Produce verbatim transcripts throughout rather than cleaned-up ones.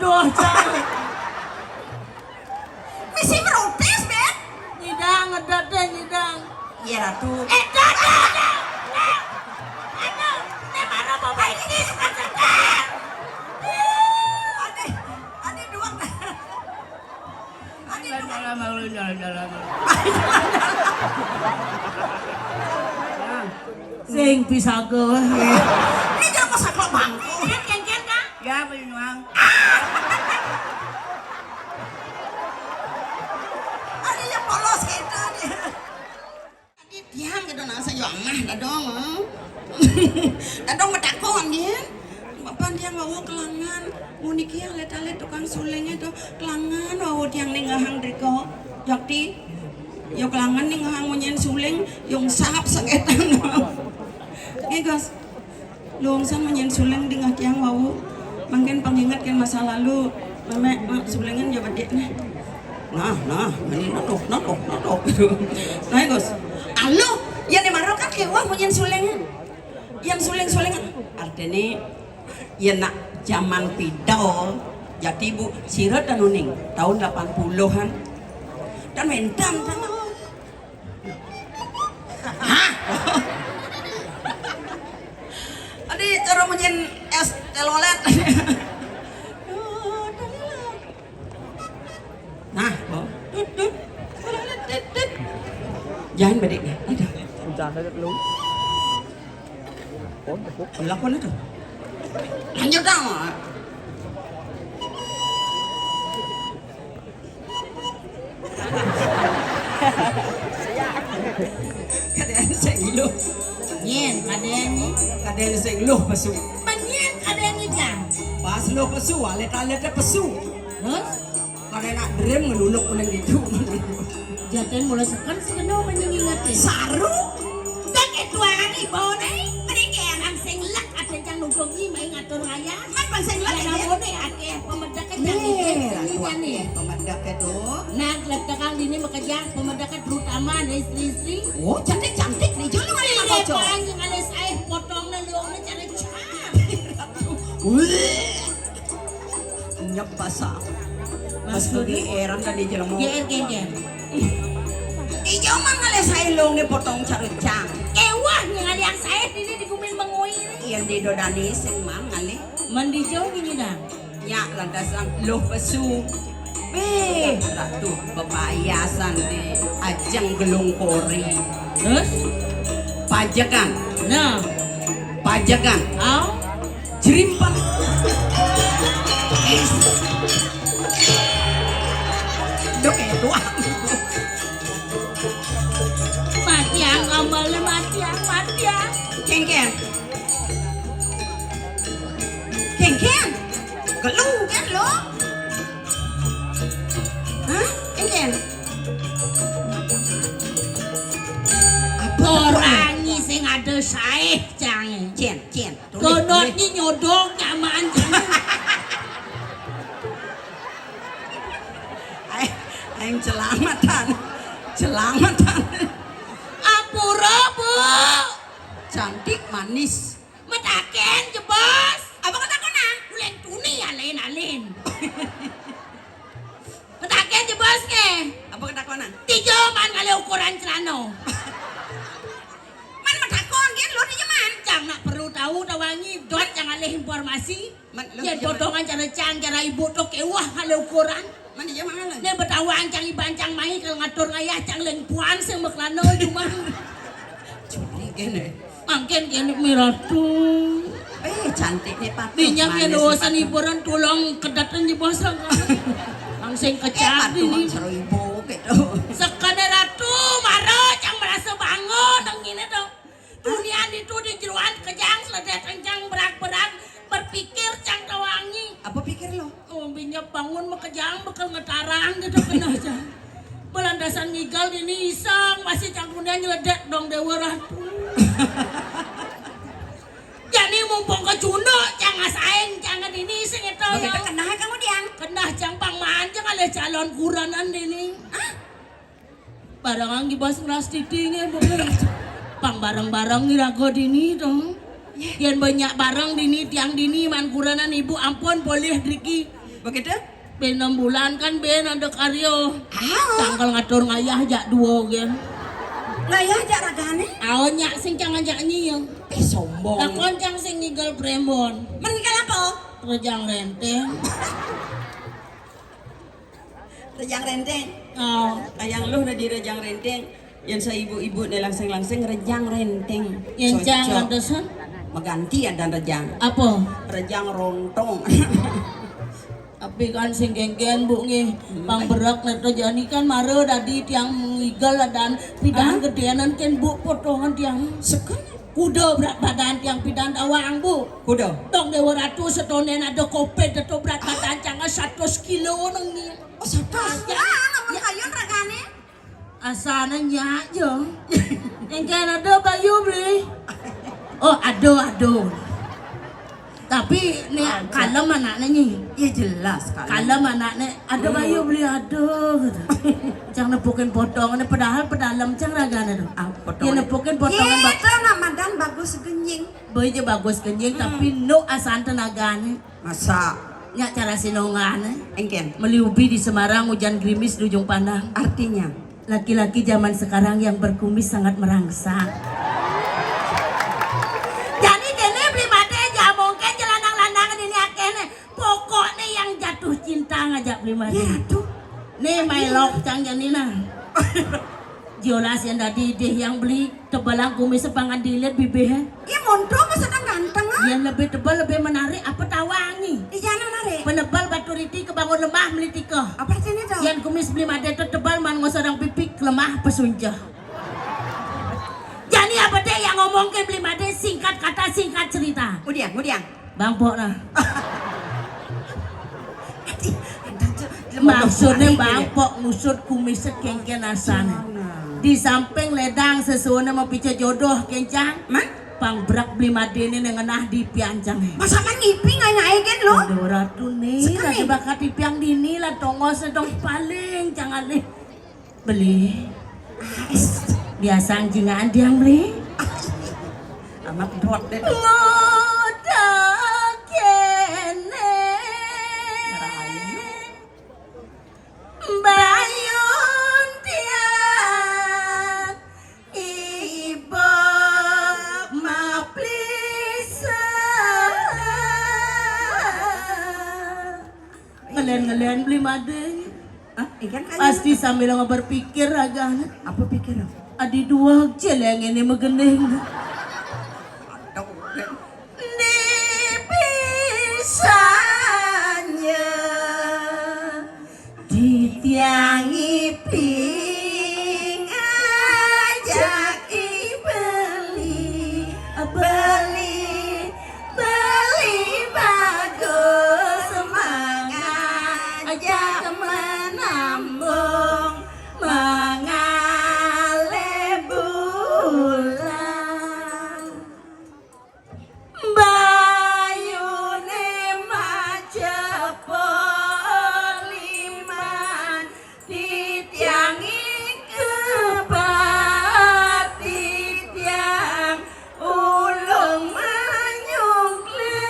Oh, cang. Misi merotes, Ben. Nyidang, ngedot deh, nyidang. Iya, Ratu. Eh, dot, dot, dot, dot. Aduh, ini baru mau main ini, suka sedar. Aduh, aduh, dua. Aduh, dua. Jalan, jalan, jalan. Sing pisaga wé. Ini jangan masak bangku. Kan, kan, kan, kan? Ya, Pak Inuang. Ada yang polos gitu dia. Tadi tiang gitu nang saya amah dadong. Dadong matakon dia. Bapak tiang wau kelangan. Muniki alit-alit tukang sulingnya tuh kelangan wau tiang ninggahang driko. Jakti. Yo kelangan ninggahang munyin suling, yo sahap saketan. Nggih, Gus. Lungsan munyin suling dingah tiang wau. Mangkin pengingat kan masa lalu. Memek, mak, sulingan ya bedik nih. Nah, nah, ini notok, notok, notok. Nah, Gus. Aluh, ya nih maro kan kewah munyin sulingan. Yang suling-sulingan. Artinya, ya nak zaman pidol. Jadi ibu, sira dan uning tahun delapan puluhan. Dan mendan kan. Hah? Adi cara munyin es telolet. Nah, oh. Tut, tut. Tut, tut. Jangan bedik nih. Aduh. Hujan aja lu. Lakon itu. Lanjut dong. Kadén sing luh. Nyén, kadén nyén. Kadén sing luh pesu. Menyén kadén nyén, Jang. Pas luh pesu, alit-alité pesu. Terus? Kadén nak drim ngeluluk kuning gitu. Jatén mula seken sing kena apa nyén ngingetin? Saru. Dak itu hari bau nih, mereka yang sing lek ada yang nunggu ngi main ngatur raya. Kan bang sing lek ya. Ada mone akeh pemedake jang iki. Nih, ratu akeh pemedake tuh. Nah, lek tekan dini makejang pemedake terutama ada istri-istri. Oh, cantik-cantik nih, jolo kali. Iya, Pak Haji, ngalih sae potongnya lu, ini cara cah. Wih. Nyep basah. Mas Budi heran tadi jelema. Ger, ger, ger. Ijo mang ngalih sae lu nih potong cara cang. Ewah, ngalih sae dini digumin mengui. Iya, di dodani sing mang ngalih. Mandi jauh gini dah. Nyak lantasan luh pesu. Beh, ratu bebayasan di ajeng gelung kori. Terus? Pajegan. Nah. Pajegan. Au. Jerimpang. Is. Dok ya, doang. Matiang, amalnya matiang, matiang. Kengkeng. Kengkeng. Gelu kan lo? Hah? Kengkeng. Apa? Orang sing ada sae, Jang. Cien, cien. Tulis, konot tulis. Ni nyodok nyaman, Jang. Aing, aing celamatan. Celamatan. Ampura, Bu. Cantik, manis. Metaken, jebos. Apa ketakonan? Uleng tuni, alin-alin. Metaken, jebos, ke? Apa ketakonan? Tijo man kali ukuran celana. Man metakon, kan? Lo tijo man. Cang nak perlu tahu, tawangi. Dot cang alih informasi. Man, lo ya, tijo man. Potongan cara cang, cara ibu tuh kewah kali ukuran. Man, tijo man, lo. Nek betawa cang iban cang mai kalau ngatur ngayah cang leng puan sing meklana cuma. Curi, kan, eh? Mangkin kene mi ratu. Eh, cantik nih, Pak. Minyak manis yang dosan nih, Pak. Hiburan tulang kedatan di bosang. Langsung kecap ini. Seru ibu gitu. Sekane ratu, mara cang merasa bangun nang ini tuh. Dunia itu di jeruan kejang, seledet kencang, berak-berak, berpikir cang tawangi. Apa pikir lo? Oh, binya bangun makejang bakal ngetarang gitu kena aja. Belandasan ngigal ini iseng masih cangkundnya nyeledek dong Dewa Ratu. Jadi mumpung kecunduk, jangan saing, jangan ini sing itu. Begitu ya. Kenah kamu, Diang? Kenah jang pang manjang ada calon kuranan ini. Hah? Barengan gibas ngeras titingnya, Bu. Pang bareng-bareng nih raga dini, dong. Iya. Yen banyak bareng dini, tiang dini, man kuranan ibu, ampun, boleh driki. Begitu? Bé enam bulan kan bé ada karya. Ah. Cangkel ngatur ngayah jak dua gén. Ngayah jak ragané? Aon nyak sing cang ajak nyi ya. Eh, sombong. Lakon cang sing ngigel prémbon. Mén ngigel apa? Rejang Rénténg. Rejang Rénténg. Oh. Ayang luh di Rejang Rénténg. Yén saibu-ibu né langsing-langsing Rejang Rénténg. Yén cang cocok. Lantesan? Maganti adan Rejang. Apa? Rejang Rontong. Tapi kan sing génggén, Bu, nggih. Hmm. Pang berek né to jani kan mara dadi tiang ngigel adan pidan. Hah? Gedénan kén, Bu, potongan tiang. Seken? Kuda berat badan tiang pidan tawang, Bu. Kuda? Tong Déwa Ratu sedonen ada covid to berat badan cang satus kilo nengi. Oh, satus. Ya, ya, lamun ya. Kayun ragané? Asané nyak ja. Yang kan ada bayu beli. Oh, ada, ada. Tapi né ada. Kalem anakné nyi. Ya jelas kalem. Kalem anakné, ada bayu beli ada gitu. Cang nepukin potongan, padahal pedalem cang ragané to. Ah, potongan. Ya nepukin potongan. Ya, bak- itu namadan bagus genjing. Boy ja bagus genjing, hmm, tapi nu asan tenagané. Masa? Nyak cara sinongan, eh. Engkén. Meli ubi di Semarang, hujan gerimis di ujung pandang. Artinya? Laki-laki zaman sekarang yang berkumis sangat merangsang. Jadi kéné beli mati aja mungkin celanang-lanangan ini akéné. Pokoknya yang jatuh cinta ngajak beli mati. Ya, tuh. Nih, my love, cang janina. Jelas yang tadi deh yang beli Tebelang kumis sepangan dilit bibih. Iya, monto mah sedang ganteng, ah. Yang lebih tebal, lebih menarik, apa tawangi? Iya, menarik. Penebal batu riti kebangun lemah melitika. Apa artinya tuh? Yang kumis beli made itu tebal, man ngosodang pipi, lemah pesunca. Jadi apa deh yang ngomong ke beli made, singkat kata, singkat cerita. Udiang, udiang. Bangpok nah. Maksudnya bangpok ngusut kumis sekengken asan. Di samping ledang sesuatu mau pica jodoh kencang. Man? Pang brak beli madene nang ngenah di piancang. Masa kan ngipi ngai-ngai gen lo? Aduh, ratu nih, lagi bakat di piang dini lah tongos dong paling jangan nih. Beli. Ais. Biasa jingaan tiang beli. Amat buat deh. Ngoda kene. Rahayu. Bayun tiang ibu maplisa. Ngelen-ngelen beli madeng. Hah? Ikan kan pasti sambil nggak berpikir agak. Apa pikir? Adi dua celeng ini megening. Di pisahnya di tiang iping ajak i beli, beli, beli bagus semangat ajak menambung mangale bulan. Bayune macepo liman titiang ikepat titiang ulung manyungkle.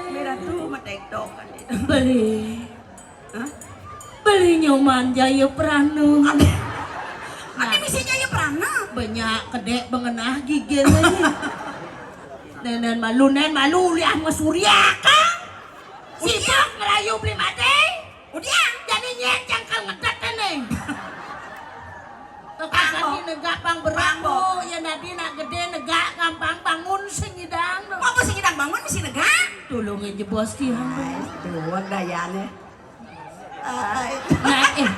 Miratu matektokan itu. Beli. Hah? Beli nyoman Jaya Prana. Adi, adi bisa Jaya Prana. Banyak kedek bengenah gigin ini. Nenen malu, nen malu, liah ngesurya kang. Sibuk ngelayu beli mati. Udah. Jadi nyet jangkal ngedet ini. Tokak tadi negak pang beramu, ya nadi nak gede negak gampang bangun sing idang. Apa sing idang bangun mesti negak? Tulungin jebos tiang. Tuh gayane. Nah, eh,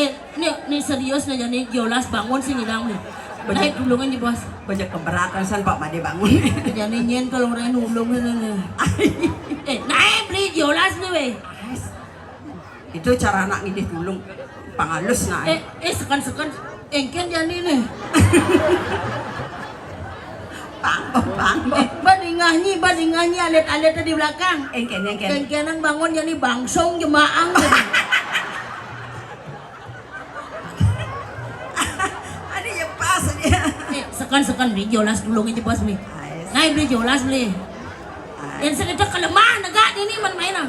eh, ini, ini serius nih, jadi Jolas bangun sih ngidang nih. Naik dulungan nih, Bos. Banyak keberatan san Pak Made bangun. Jadi nyen kalau orang nulung ini nih. Eh, naik beli Jolas nih, weh. Itu cara anak ngidih dulung. Pangalus nah. Eh, eh, sekan-sekan. Engken jani nih. Pangkok, pangkok. Eh, badingahnyi, badingahnyi alit-alit di belakang. Engken, engken. Engkenang bangun jani bangsong jemaang. Ada ya pas dia. Eh, sekan-sekan beli Jolas dulu ngejepas beli. Ngai beli Jolas beli. Yén sing ngidang kelemah negak dini men main, ah.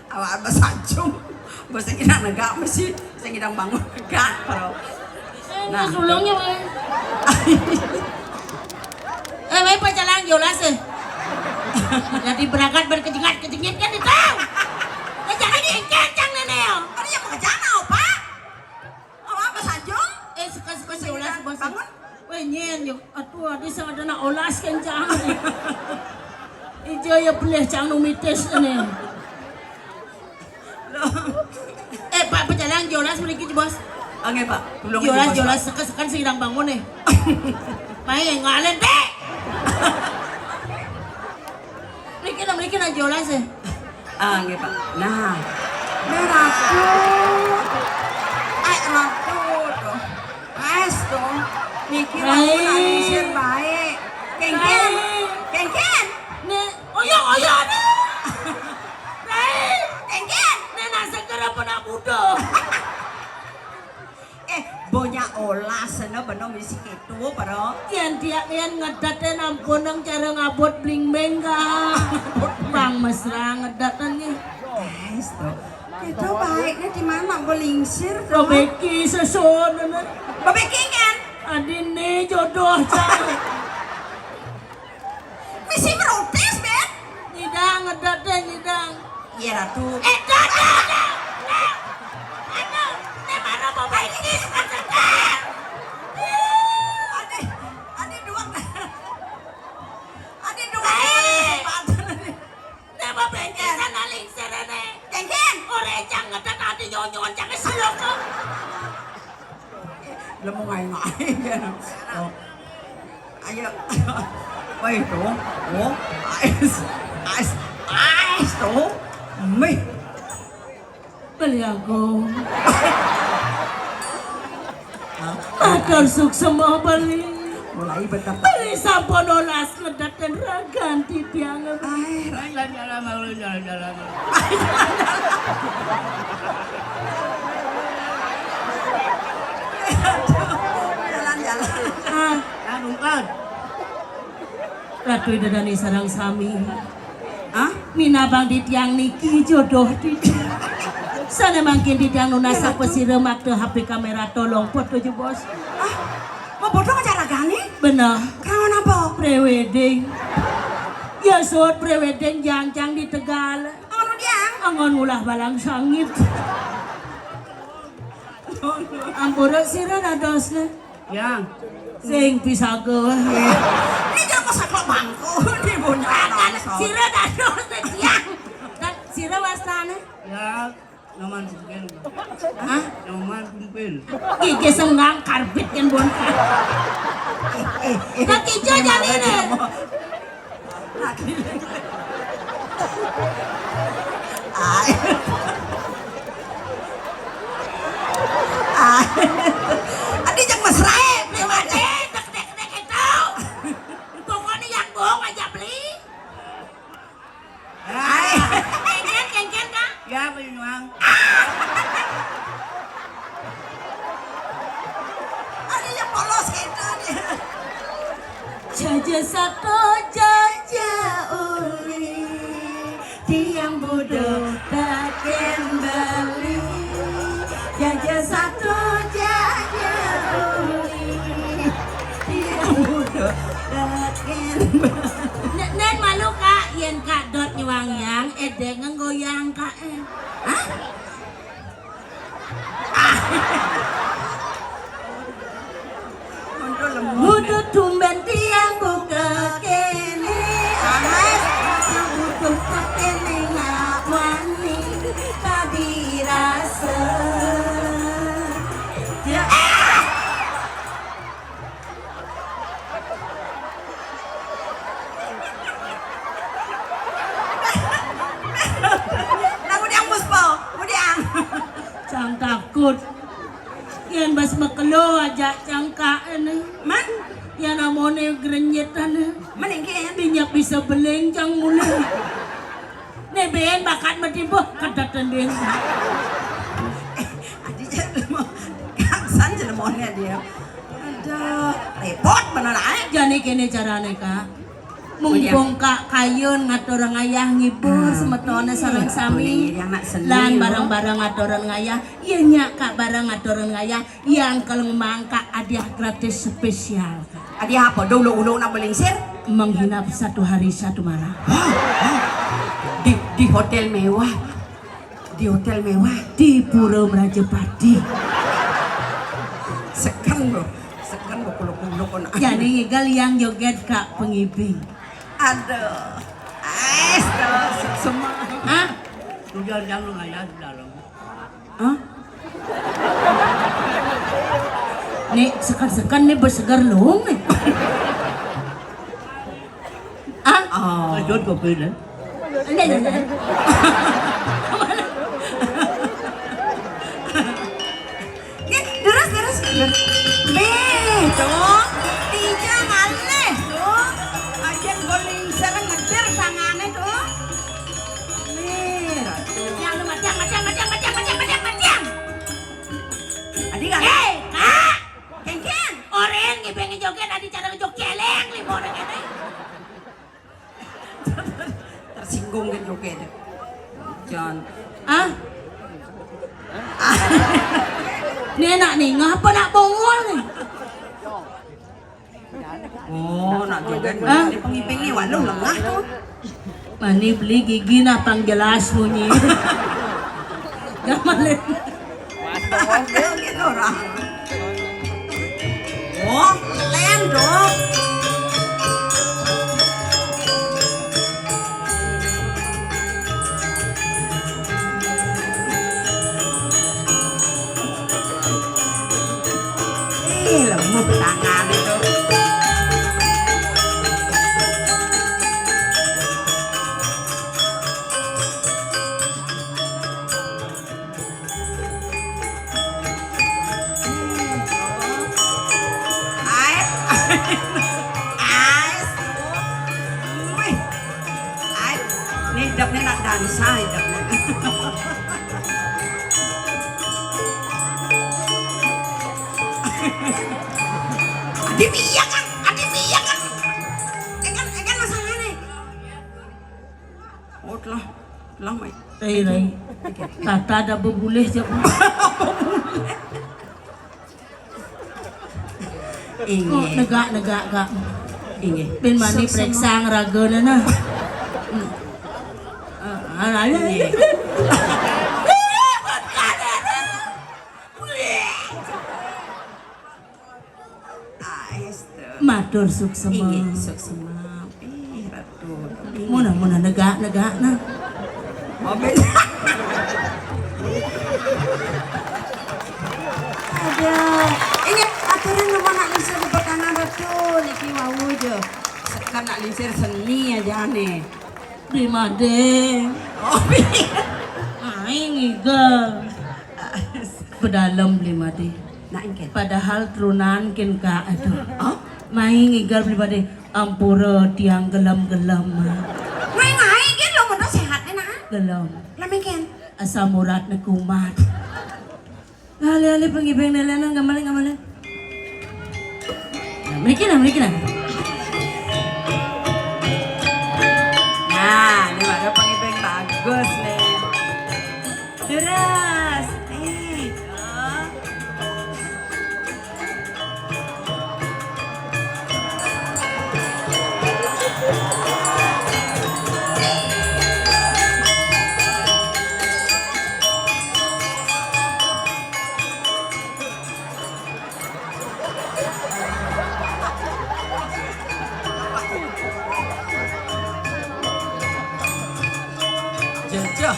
Awak besanjung. Bos sing ngidang negak mesti, sing ngidang bangun negak, Bro. Nah, sulungnya, Bang. Eh, wéh, pacalang jolas, eh. Jadi berangkat berkejengat-kejengat kan itu. Eh, jangan diengkén, cang, nené, yo. Ada yang mau ke sana, Pak? Oh, apa, Sanjung? Eh, suka-suka si Olas, Bos. Bangun. Wéh, nyén, yo. Aduh, adi sing ada nak Olas kencang. Ija ya pelih cang nu mitis ini. Loh. Eh, Pak, pejalan jolas mriki, Bos. Oke, Pak. Tulung jolas, Bos, jolas, Pak. Sekan-sekan sing nang bangun, eh. Main ngalen, Dek. Mriki nah, mriki nah jolas, eh. Ah, nggih, Pak. Nah. Nah, ratu. Ai, ratu to. Ais to. Niki wau nak lingsir baé. Kénkén. Kénkén. Né, oyo, oyo, né. Rai. Kénkén. Né nak seger apa nak muda? Eh, bonya Olas, sana beno misi kéto, Bro. Yén dia yén ngedet, yén ampun nang cara ngabut bling-bling, Kak. Bang mesra ngedet nggih. Guys, to. Kéto baiknya di mana? Belingsir, to. Bebeki sesun, né. Bebeki kan? Adine jodoh, Cak. Misi merotes, Ben. Nyidang, ngedet deh, nyidang. Iya, Ratu. Eh, dah, dah, dah, dah. Aduh, ini mana mau main ini, suka segar. Ade, ade dua. Ade dua. Eh. Kesempatan. Né mau bengkel sana lingsir, né. Kénkén. Ora cang ngedet ati nyonyon, cang selok. Lemu ngai-ngai. Oh. Ayo. Woi, to. Oh, ais. Ais. Ais, to. Mih. Beli aku. Hah? Matur suksema, beli. Mulai bentar. Beli sampun olas ngedet dan ragan titiang. Ai, jalan-jalan, jalan-jalan. Jalan-jalan. Ah. Nah, bungkal. Ratu Ida Dané sareng sami. Hah? Minabang titiang niki jodoh titiang. Sané mangkin titiang nunas sapa sira makta H P kamera tolong foto jebos. Ah, mau foto ngajak ragané? Bener. Kangen apa? Prewedding. Ya suud prewedding jangkang di Tegal. Angon diang? Angon ngulah balang sangit. Ampura sira dadosné. Ya. Sing pisaga. Ini jangan masak bangku di bunyi. Kan sira dados titiang. Kan sira wastané? Ya, Nyoman Sumpil. Hah? Nyoman Sumpil. Gigi senggang karbit kan bon. Eh, eh, eh. Lah kijo jane ne. Lagi. Ai. Ai. Adi jeng mesraé, beli mati. Dek, dek, dek, itu. Pokoknya yang bohong aja beli. Ai. Kengken, kengken, Kang. Ya, beli nuang. Adi yang polos itu dia. Jaja sato, jaja uli, tiang budo taken Bali. Jaja sato, jaja uli, tiang budo taken Bali. Nen malu, Kak, yén Kak Dot nyuang yang, édéng nggoyang, Kak, eh. Hah? Udah tumbén tiang buka kéné. Alas, butuh kéné ngawani tadi rasa. Ya. Nah, ngudiang Puspa, ngudiang. Cang takut. Yén bas makelo ajak cang Kak ené. Man? Yén amoné grenyetan. Man engké yén? Dinyak bisa beling cang mulih. Né bén bakat matimpuh kedatan bén. Adi jek lemo. Kangsan jelemoné dia. Aduh, répot bener aé. Jani kéné carané, Kak. Mumpung Kak kayun ngaturang ayah ngibur semetoné sareng sami. Lan bareng-bareng ngaturang ayah, yén nyak Kak bareng ngaturang ayah, yang keleng mangkak hadiah gratis spesial. Hadiah apa? Dulu-dulu nak melingsir? Menghinap satu hari satu malam. Di, di hotel mewah. Di hotel mewah. Di Pura Merajapati. Seken lo. Seken lo kuluk-kuluk. Jani ngigel yang joget Kak Pengibing. Aduh. Ais, tuh, semua. Hah? Udah, jangan lu ngayal di dalam. Hah? Nih, sekan-sekan nih bersegar lung nih. Ah? Oh. Lanjut kopi deh. Enggak, enggak, enggak. Nih, terus, terus, terus. Beh, tuh. Tija ngalih, tuh. Ajen guling sereng ngedir tangannya, tuh. Nih, Ratu. Yang lu matiang, matiang, matiang, matiang, matiang, matiang, matiang. Adi kan? Hei, Kak. Kengkeng. Orang ngibing joget, adi cara ngejok celeng, lima orang ini. Tersinggung kan joget. Jan. Ah? Ini enak nih, ngapa nak bongol nih? Oh, nak joget. Hah? Ini pengibing nih, waduh, lengah tuh. Mani beli gigi nah pang jelas bunyi. Gamalin. Gitu orang. Oh, lem dong. Ih, lemah tangan itu. Ais. Ais. Wih. Ais. Nih, hidupnya nak dansa, hidupnya. Adi iya kan? Adi iya kan? Ekan, ekan masalahnya. Oh, telah. Telah, Mai. Eh, Rai. Tata ada bebulih siap. Inggih. Oh, negak, negak, Kak. Inggih. Ben mani preksa ngeragana nah. Hmm. Ah, ah, ah. Inggih. Ah, estu. Matur suksema. Inggih, suksema. Eh, Ratu. Muna, muna negak, negak nah. Oh, beda. Aduh. Inggih, aturan rumah nak lingsir di perkanan Ratu. Niki wau aja. Sekan nak lingsir seni aja nih. Beli Made. Oh, beli. Aing ngigel. Pedalem beli Made. Nak engken. Padahal turunan kin Kak, aduh. Oh? Mai ngigel beli Made. Ampura tiang gelem-gelem. Ngai-ngai kin lo mudah sehatnya nah. Gelem. Lah mengken. Asam uratna kumat. Alih-alih pengibing lelena gamalin, gamalin. Nah, mriki nah, mriki nah. Nah, ini ada pengibing bagus nih. Terus, eh, oh. Jajah.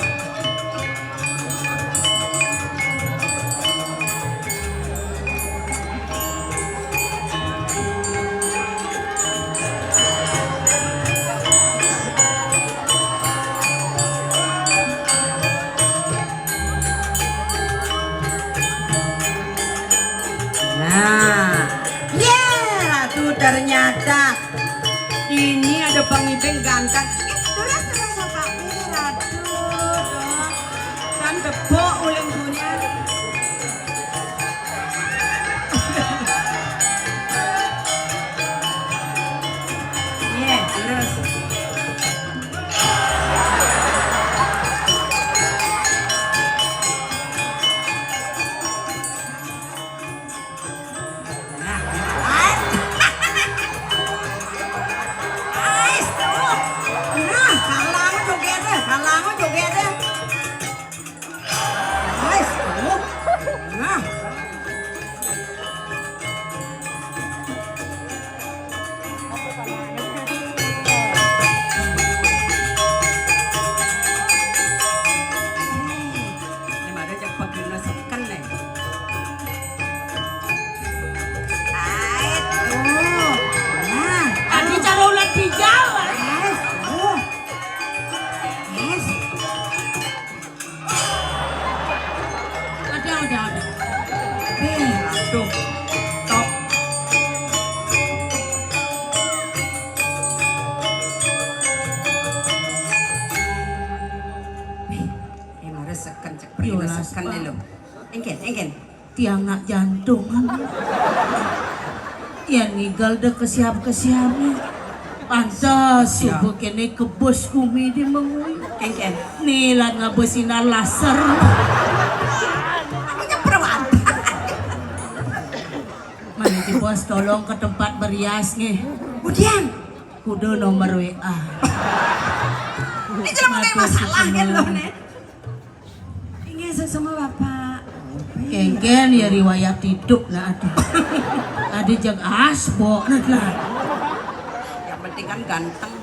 Nah, ya, Ratu, ternyata ini ada pengibing ganteng. Eh, terus, terus, Pak. Eh, Ratu, tuh. Kan tepuk uling dunia. Iya, terus. Ini lho. Engken, engken. Tiang nak jantungan. Yan ngigal deh kesiap-kesiapnya. Pantes subuh kene kebus kumi di mengui. Engken. Nilat ngabus sinar laser. Punya perawat. Mana ti bos, tolong ke tempat berias nih. Kemudian. Kudu nomor W A. Ini jangan pakai masalah kan loh nih. Inggih, sesama Bapak. Kengken ya riwayat hidup nah aduh. Ada jeng asbok nah lah. Yang penting kan ganteng.